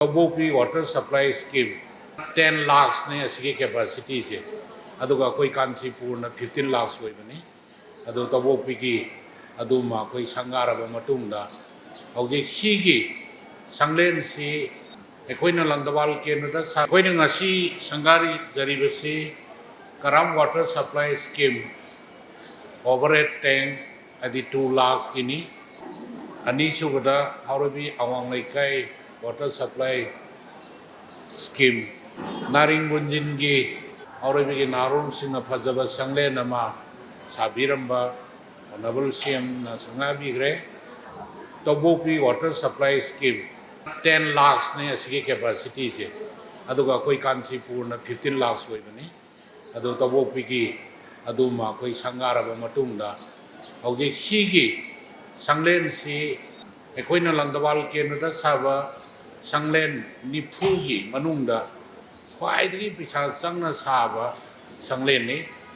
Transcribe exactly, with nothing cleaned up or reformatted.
ꯇꯧꯕꯣꯛꯄꯤ water supply scheme ten lakhsꯅꯦ ꯑꯁꯤꯒꯤ capacityꯁꯦ, ꯑꯗꯨꯒ ꯑꯩꯈꯣꯏ ꯀꯥꯟꯆꯤꯄꯨꯔꯅ fifteen lakhs ꯑꯣꯏꯕꯅꯤ꯫ ꯑꯗꯨ ꯇꯧꯕꯣꯛꯄꯤꯒꯤ ꯑꯗꯨꯃ ꯑꯩꯈꯣꯏ ꯁꯪꯒꯥꯔꯕ ꯃꯇꯨꯡꯗ, ꯍꯧꯖꯤꯛ ꯁꯤꯒꯤ ꯁꯪꯂꯦꯟꯁꯤ ꯑꯩꯈꯣꯏꯅ ꯂꯪꯗꯕꯥꯜ ꯀꯦꯟꯗ꯭ꯔꯗ ꯁꯥ-, ꯑꯩꯈꯣꯏꯅ ꯉꯁꯤ ꯁꯪꯒꯥꯔꯤꯖꯔꯤꯕꯁꯤ ꯀꯔꯥꯝ water supply scheme overhead tank, ꯍꯥꯏꯗꯤ two lakhsꯀꯤꯅꯤ꯫ ꯑꯅꯤꯁꯨꯕꯗ ꯍꯥꯎꯔꯩꯕꯤ ꯑꯋꯥꯡ ꯂꯩꯀꯥꯏ water supply scheme, ꯅꯥꯔꯤꯡ ꯕꯨꯟꯖꯤꯟꯒꯤ ꯍꯥꯎꯔꯩꯕꯤꯒꯤ ꯅꯍꯥꯔꯣꯜꯁꯤꯡꯅ ꯐꯖꯕ ꯁꯪꯂꯦꯟ ꯑꯃ ꯁꯥꯕꯤꯔꯝꯕ honourable CMꯅ ꯁꯪꯒꯥꯕꯤꯈ꯭ꯔꯦ꯫ ꯇꯧꯕꯣꯛꯄꯤ water supply scheme ten lakhsꯅꯦ ꯑꯁꯤꯒꯤ capacityꯁꯦ, ꯑꯗꯨꯒ ꯑꯩꯈꯣꯏ ꯀꯥꯟꯆꯤꯄꯨꯔꯅ fifteen lakhs ꯑꯣꯏꯕꯅꯤ꯫ ꯑꯗꯨ ꯇꯧꯕꯣꯛꯄꯤꯒꯤ ꯑꯗꯨꯃ ꯑꯩꯈꯣꯏ ꯁꯪꯒꯥꯔꯕ ꯃꯇꯨꯡꯗ, ꯍꯧꯖꯤꯛ ꯁꯤꯒꯤ ꯁꯪꯂꯦꯟꯁꯤ ꯑꯩꯈꯣꯏꯅ ꯂꯪꯗꯕꯥꯜ ꯀꯦꯟꯗ꯭ꯔꯗ ꯁꯥꯕ ꯁꯪꯂꯦꯟ ꯅꯤꯐꯨꯒꯤ ꯃꯅꯨꯡꯗ ꯈ꯭ꯋꯥꯏꯗꯒꯤ ꯄꯩꯁꯥ ꯆꯪꯅ ꯁꯥꯕ ꯁꯪꯂꯦꯟꯅꯤ꯫